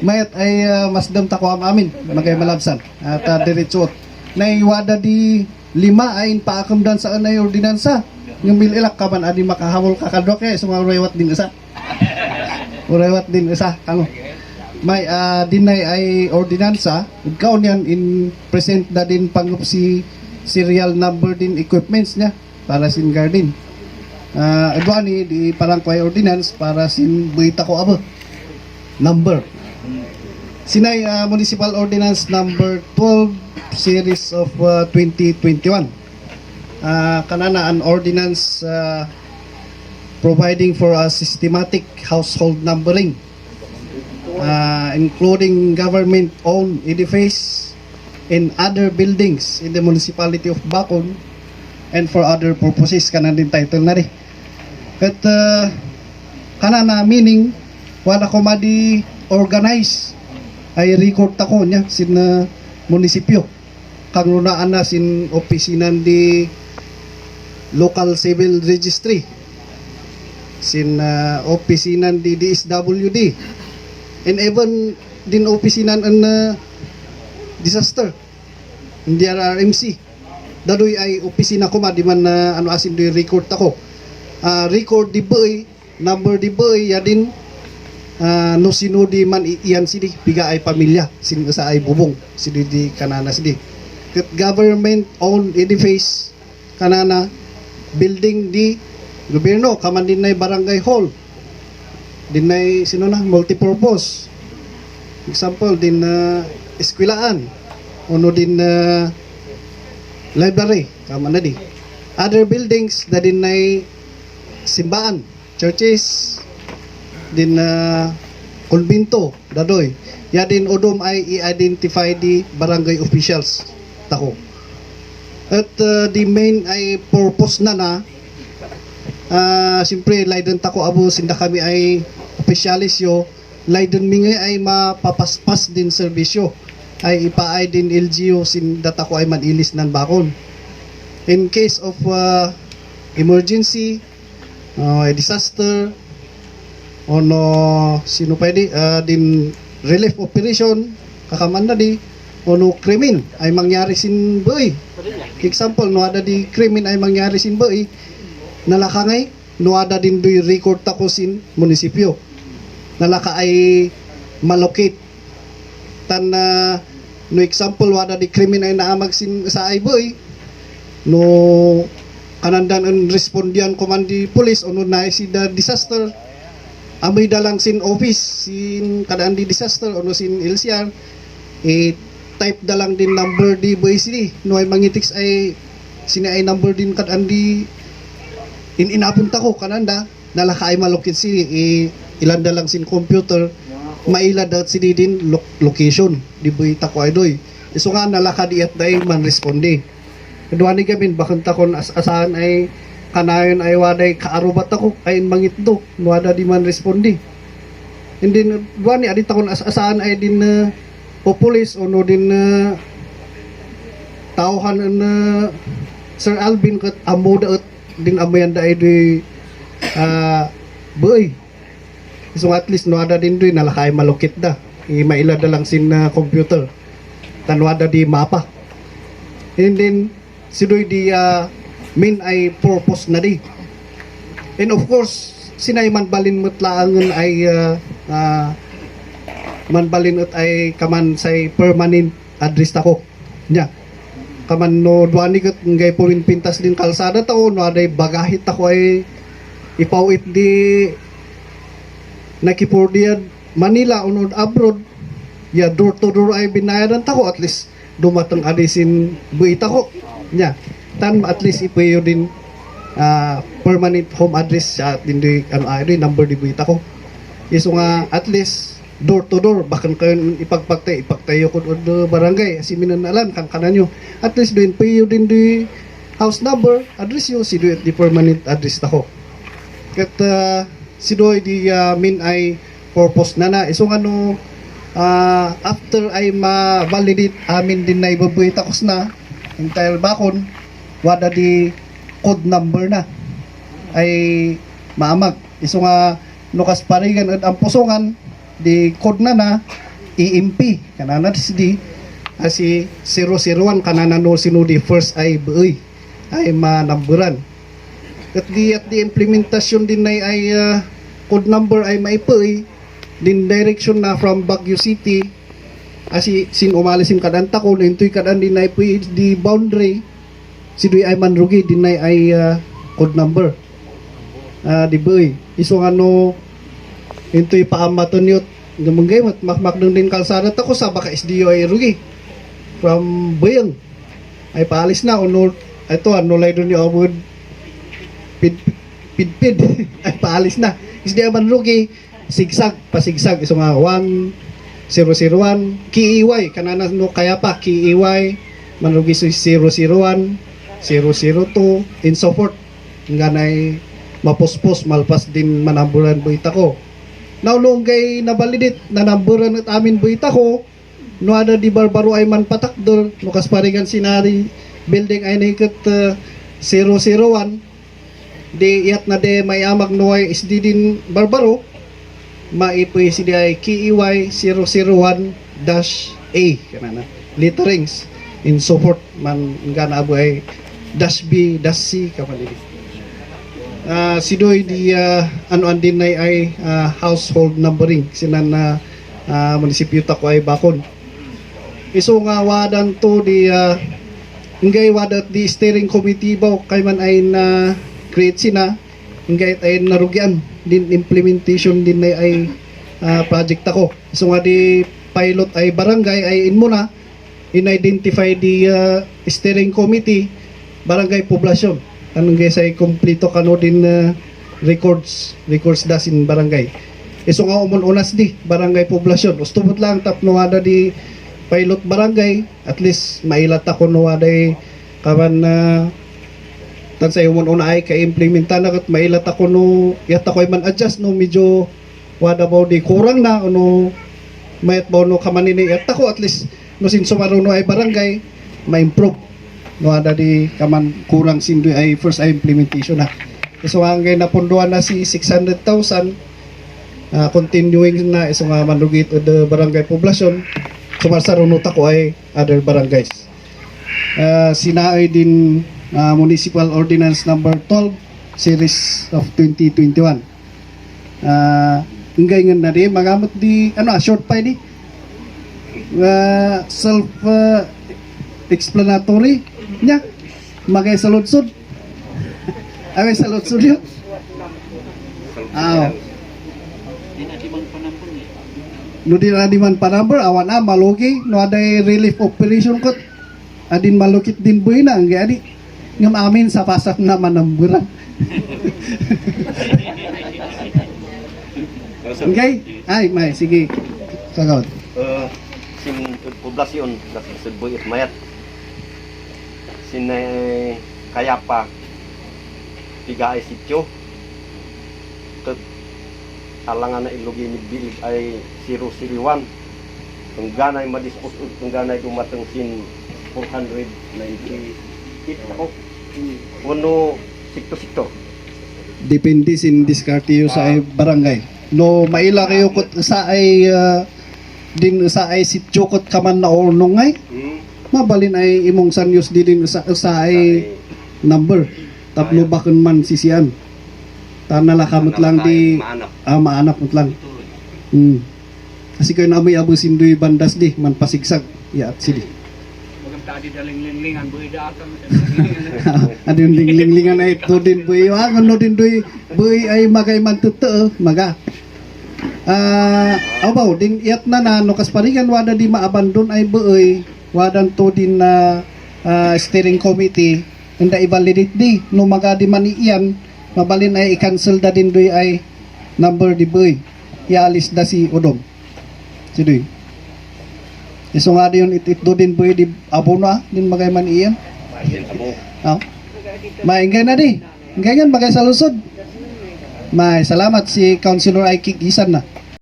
mayat ay masdam ta ko amin magay malabsan at diretsot naiwada di lima ay paakamdan sa anay ordinansa ng mililak ka man adi makahawol ka kadok eh so urewat din isa ano may dinay ay ordinansa ikaw niyan in present na din pangup si serial number din equipments niya para sin garden adwani di parang kway ordinance para sin buita ko abo number sinay municipal ordinance number 12 series of 2021 kanana an ordinance providing for a systematic household numbering including government owned edifice and other buildings in the municipality of Bacon and for other purposes kanan din title na rin at kanana meaning wala ko madi organize ay record ako niya sin munisipyo kang lunaan na sin opisinan di local civil registry sin opisinan di DSWD and even din opisinan an disaster in DRRMC dadoy ay opisina ko di man ano asin di record ako record di boy number di boy ya din no sino di man iyan sidi biga ay pamilya sin sa ay bubong sidi di kanana sidi government owned edifice kanana building di gobyerno kaman din na barangay hall din na sino na multipurpose example din eskwelaan uno din library kaman na di other buildings na din na simbahan churches din konbento dadoy ya din odom ay i-identify di barangay officials tako at the main ay purpose na siyempre layden tako abo sinda kami ay officialis yo layden mi ay mapapaspas din serbisyo ay ipaay din LGU sinda tako ay manilis nan bakon in case of emergency disaster ono sino pwede din relief operation kakaman na di ono krimen ay mangyari sin boy example no ada di krimen ay mangyari sin boy nalakangay no ada din do record tako sin munisipyo nalaka ay malocate tan no example wada di krimen ay naamag sin sa ay boy no kanandan ang respondian komandi police ono na si the disaster amoy dalang sin office sin kadaan di disaster ono sin LCR type dalang din number di BCD no ay mangitiks ay sina ay number din kadaan di inapunta ko kananda nalaka ay malokit si ilan dalang sin computer maila daw si din location di buita ko ay doy iso nga nalaka di at day man responde kadwani gamin bakit takon asahan ay kanayon ay waday kaarubat ako ay mangitdo wada di man respondi and then duani adi takon asaan ay din populis o no din tauhan Sir Alvin kat amoda at din amayan da ay di boy so at least no ada din doy nalakay malukit da maila da lang sin computer tanwada di mapa and then sidoy di min ay purpose na di and of course sinay manbalin mutlaangan ay manbalin at ay kaman say permanent address tako nya kaman no duani kat ngay purin pintas din kalsada tao no aday bagahit ako ay ipawit di nakipurdiad Manila unod abroad ya door to door ay binayaran tako at least dumatang adisin buita ko nya tan at least ipayo din permanent home address sa din ano ay number di buita ko iso nga at least door to door bakan kayo ipagtayo ko do barangay asiminan alam kan kananyo at least din payo din di house number address yo si di permanent address tako ket si doy di min ay purpose na iso nga no after ay ma-validate amin din na ibabuita kos na entire bakon wada di code number na ay maamag iso nga nukas paringan at ang pusungan di code na EMP kanana si si 001 kanana no sino di first ay buoy ay manamburan at di implementasyon din ay code number ay maipoy din direction na from Baguio City asi sin umalisin kadanta ko intoy kadan din ay di boundary si Duy ay manrugi din ay code number di buoy iso ano intoy paamaton yun gamanggay makmak din kalsada tako sa baka SDO ay rugi from Boyang ay paalis na uno ito ano lay doon yung wood pid ay paalis na isdi man rugi sigsag pasigsag iso nga 1001 KEY kanana no kaya pa KEY man rugi 001 002 and so forth nga nay mapospos malpas din manamburan buita ko naulunggay na validate nanamburan at amin buita ko no ada di barbaro ay man patakdol no kasparigan sinari building ay naikot 001 di iyat na de may amag nuway isdi din barbaro maipoy si di ay KEY 001-A kanana letterings in support man nga na abo ay -B -C kapalili si doy di ano andin ay household numbering sinan na munisipyo ta ko ay bakon iso nga wadan to di ingay wadat di steering committee baw kay man ay na create sina ingay ay narugyan din implementation din ay project ako iso nga di pilot ay barangay ay inmo na in-identify di steering committee barangay poblasyon anong gay say kompleto kano din records dasin barangay iso nga umon unas di barangay poblasyon ustubot lang tapno ada di pilot barangay at least mailat ako no aday kaman tan sa umon una ay ka-implementa na kat mailat ako no yata ko man adjust no medyo wada baw di kurang na no mayat baw no kamanini yata ko at least no sin sumaro no ay barangay ma-improve no ada di kaman kurang sindoy ay first ay implementation na iso nga ngay napunduan na si 600,000 continuing na iso nga manlugit the barangay poblasyon sumarsarunot ako ay other barangays sinaay din Municipal Ordinance number 12 series of 2021 ingay nga na di magamit di short pa di self explanatory nya magay sa lutsod ay sa lutsod yun no di na di man pa number awan na malugi no aday relief operation kot adin malukit din buhay na ang gadi ngam amin sa pasak na manamburan okay ay may sige sagawad sin poblasyon kasi sudboy at mayat sin kaya pa tiga ay sityo alangan na ilugi ni bilig ay 001 kung ganay madispos kung ganay dumatang sin 498 ako uno sikto depende sin diskartiyo sa ay barangay no maila kayo kot sa ay din sa ay sityo kot kaman na ornongay mabalin ay imong sanyos din sa ay number tapno bakon man sisian tanala kamot lang di maanap mot lang kasi kayo na may abusin doy bandas di man pasigsag ya at sili tadi daling linglingan buhay datang ada yung linglingan ay to din buhay ano din doy buhay ay magay man totoo maga abaw din iyat na no kasparigan wada di maabandon ay buhay wadan to din na steering committee hindi i-validate di no maga di man iyan mabalin ay i-cancel da din doy ay number di buhay ialis da si Udom si doy iso nga di yun do din buhay di abo na din magay man iyan maingay na di ingay yan magay sa lusod may salamat si Councilor Aikik Isan na